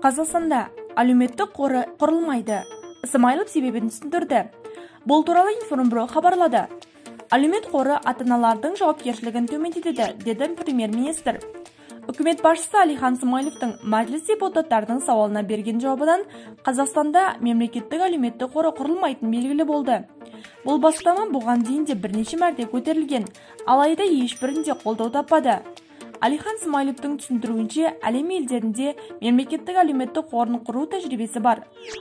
Қазақстанда әлеуметтік қоры құрылмайды. Смайылов себебін түсіндірді. Бұл туралы Информбюро хабарлады. Әлеумет қоры ата-аналардың жауапкершілігін төмендетеді, деді премьер-министр. Үкімет басшысы Әлихан Смайыловтың мәжіліс депутаттарының сауалына берген жауабынан Қазақстанда мемлекеттік әлеуметтік қоры құрылмайтыны белгілі болды. Бұл бастама бұған дейін де бірнеше мәрте көтерілген, алайда ешбірінде қолдау таппады. Әлихан Смайыловтың түсіндіруінше, әлем елдерінде мемлекеттік әлеуметтік қорын құру тәжірибесі бар.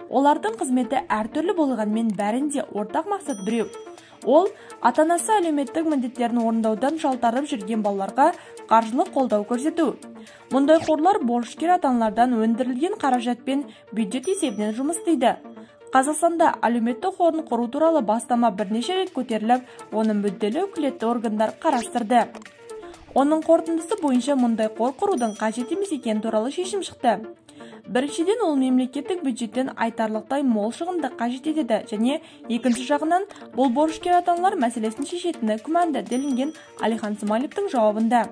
Олардың қызметі әртүрлі болғанымен бәрінде ортақ мақсат біреу. Ол ата-анасы әлеуметтік міндеттерін орындаудан жалтарып жүрген балаларға қаржылық қолдау көрсету. Мұндай қорлар борышкер ата-аналардан өндірілген қаражатпен бюджет есебінен жұмыс істейді. Қазақстанда әлеуметтік қорын құру туралы бастама бірнеше рет көтеріліп, оны мүдделі өкілетті органдар қарастырды. Оның қорытындысы бойынша мұндай қор құрудың қажет емес екені туралы шешім шықты. Біріншіден, ол мемлекеттік бюджеттен айтарлықтай мол шығынды қажет етеді, және екінші жағынан бұл борышкер ата-аналар мәселесін шешетіні күмәнді, делінген Әлихан Смайыловтың жауабында.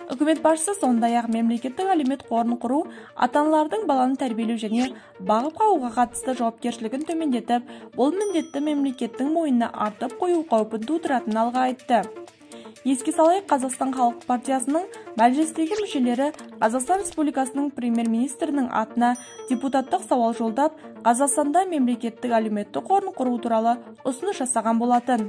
Үкімет басшысы сондай-ақ мемлекеттік әлеумет қорын құру ата-аналардың баланы тәрбиелеу және бағып қағуға қатысты жауапкершілігін төмендетіп, бұл міндетті мемлекеттің мойнына артып қою қаупін тудыратынын алға айтты. Еске салайық, Қазақстан Халық партиясының мәжілістегі мүшелері Қазақстан Республикасының премьер-министрінің атына депутаттық сауал жолдап, Қазақстанда мемлекеттік әлеуметтік қорын құру туралы ұсыныс жасаған болатын.